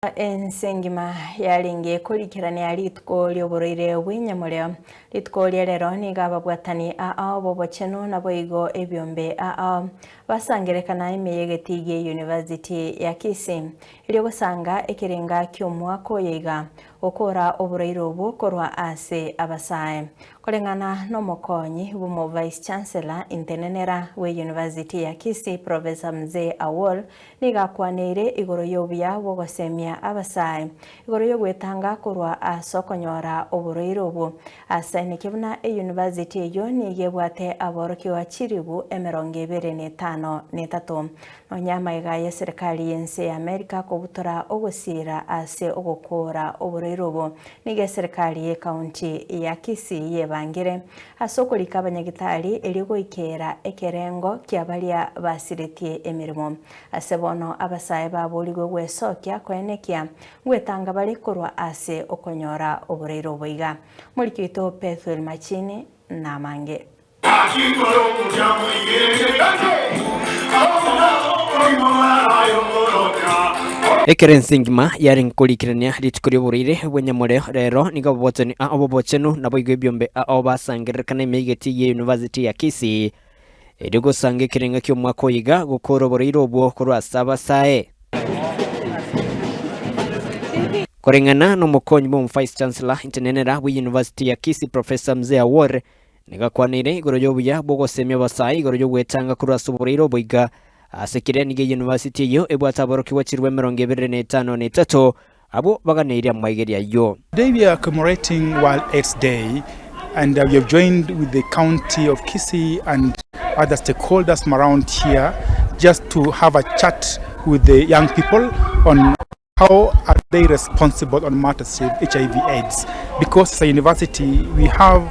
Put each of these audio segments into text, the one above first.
Ense engima yarenge korikerania rituko ri'oborwaire bw'enyamoreo. Rituko ria rero nigo ababwatani ao b'obochenu naboigo ebiombe ao basangerekana ime y'egetii gie University ya Kisii erio gosanga ekerenga ki'omwaka oyo iga gokora oborwaire obwo korwa ase abasae. Koreng'ana nomokonyi bw'omo Vice Chancellor intenenera bwe University ya Kisii Professor Mzee Awol Nigo akwaneire igoro y'obuya bw'ogosemia abasae, igoro y'ogwetanga korwa ase okonyora oborwaire obwo. Asaeneke buna eyunivasiti eyio nigo ebwate aborokigwa chilifu 23. Nonya amaiga y'eserekari y'ense ya Amerika kobutora ogosiira ase ogokoora oborwaire obo, nigo eserekari y'ekaunti ya Kisii yebangire Ase okorika abanyagitari erio goikeera ekerengo kia baria basiretie emeremo. Ase bono abasae baborigwe gwesokia koenekia ngwetanga bare korwa ase okonyora oboraire obo iga. Moriki oito Pethuel Machini namange. Ekero ense engima yarenge korikerania rituko ri'oborwaire bw'enyamoreo, rero nigo ababwatani ao b'obochenu naboigo ebiombe ao basangererekana ime y'egetii gie University ya Kisii, erio gosanga ekerenga ki'omwaka oyo iga gokoora oborwaire obwo korwa ase abasae. Koreng'ana nomokonyi bw'omo-Vice Chancellor intenenera bwe University ya Kisii Professor Mzee Awor, Nigo akwaneire igoro y'obuya bw'ogosemia abasae igoro y'ogwetanga korwa ase oboraire obo iga. Ase keria nigo eyunivasiti eyio ebwate aborokigwa chirwe 23, abwo baganeirie amaigerio ayio. Today we are commemorating World AIDS Day and we have joined with the county of Kisii and other stakeholders from around here just to have a chat with the young people on how are they responsible on matters of HIV AIDS because as a university we have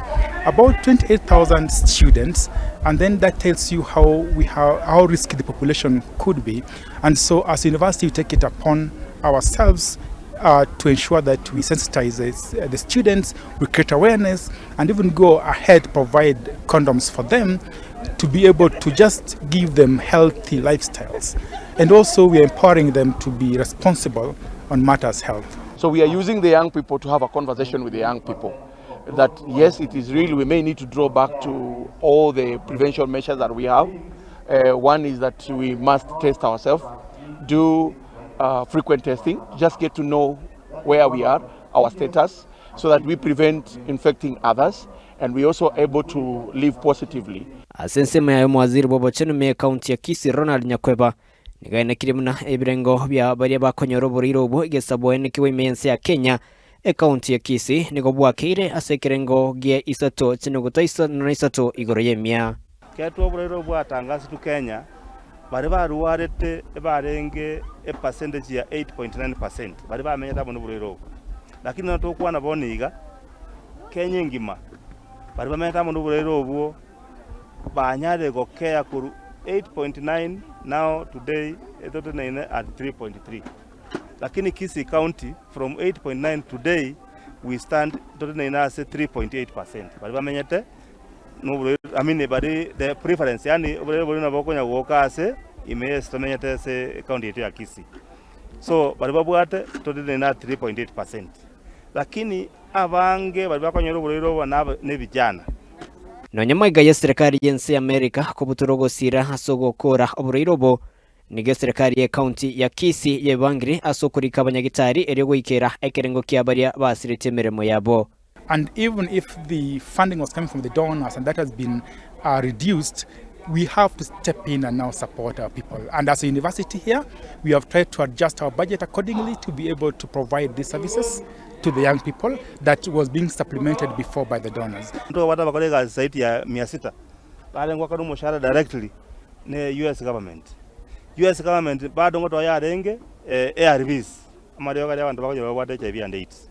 about 28,000 students and then that tells you how we have how risky the population could be and so as a university we take it upon ourselves uh, to ensure that we sensitize the, the students, we create awareness, and even go ahead provide condoms for them to be able to just give them healthy lifestyles. And also we are empowering them to be responsible on matters health. So we are using the young people to have a conversation with the young people that yes, it is real. We may need to draw back to all the prevention measures that we have. Uh, one is that we must test ourselves, do uh, frequent testing, just get to know where we are, our status, so that we prevent infecting others and we also able to live positively. Ase ensemo yaye omowaziri bw'obochenu ime y'ekaunti ya Kisii Ronald Nyakweba nigo aenekirie buna ebirengo bia baria bakonyora oboraire obwo egesaboenekigwa ime y'ense ya Kenya ekaunti ya Kisii nigo bwakeire ase ekerengo gia isato chinuguta isano na isato igoro y'emia. Ketwa oboraire obwo bwatangasitwe Kenya, baria barwarete ebarenge epercentage ya 8.9 percent, baria bamenyete amo noborwaire obwo. Lakini nabo togokwana bono iga, Kenya engima, baria bamenyete amo noborwaire obwo banyarire gokea korwa 8.9 now today etoteneine at 3.3. Lakini Kisii County from 8.9 today we stand toteneine ase 3.8 percent baria bamenyete noborwaire I mean bari the preference yaani oborwaire boria nabo okonya goka ase ime ase tomenyete ase ecounty yaito ya Kisii. So baria babwate toteneine at 3.8 percent. Lakini abange baria bakonyora oborwaire obo naba nebijana. Nonya magega y'eserekari y'ense y'Amerika kobutora ogosiira ase ogokoora oborwaire obo, nigo eserekari y'ecounty ya Kisii yebangire ase okorika abanyagitari erio goikera ekerengo kia baria basiretie emeremo yabo. And even if the funding was coming from the donors and that has been uh, reduced, we have to step in and now support our people. And as a university here, we have tried to adjust our budget accordingly to be able to provide these services to the young people that was being supplemented before by the donors. Ntobwate abakora egasi zaidi ya mia sita barenge goakana omoshahara directly ne US government. US government bado ngotoa yarenge ARVs, amariogo aria abanto bakonyora babwate HIV and AIDS.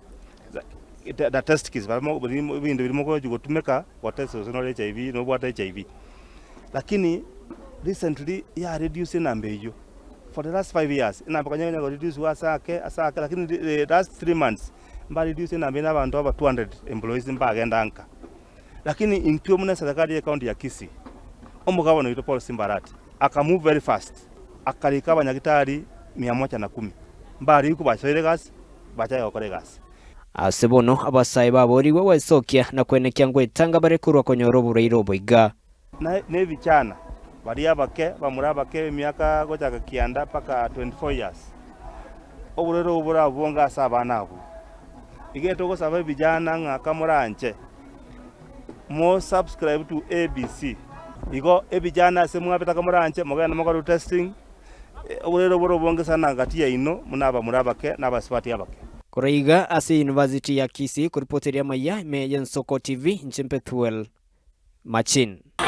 Na test kits barimo ebinto biria mogochi gotumeka gotest gose nore HIV nobwate HIV. Lakini recently ya reduce enamba eyio for the last 5 years enamba konya konya koreduce ase ake ase ake lakini the last 3 months mba reduce enamba eye na abanto aba 200 employees mbagenda nka. Lakini intwe buna eserekari ye county ya Kisii, omogabana oito Paul Simba Arati aka move very fast akarika abanyagitari mia moja na kumi. Mbarikwe basoire egasi, bachake gokora egasi. Ase bono abasae baboorigwe gwesokia na kwenekia ngwetanga bare korwa konyora oborwaire obo iga. Na nebichana, baria abake, bamura abake emiaka gochaka kianda mpaka 24 years, oborwaire obo borabonge ase abana abwo. Iga togosaba ebijana ng'a kamoranche, mo subscribe to ABC. Igo ebijana ase mwabete kamoranche, mogende mokore testing, oborwaire obo borobonge sana gati yaino buna abamura abake na abasubati abake. Korwa iga ase University ya Kisii koripoteria amaiya ime y'Ensoko TV, inche Bethuel Machin.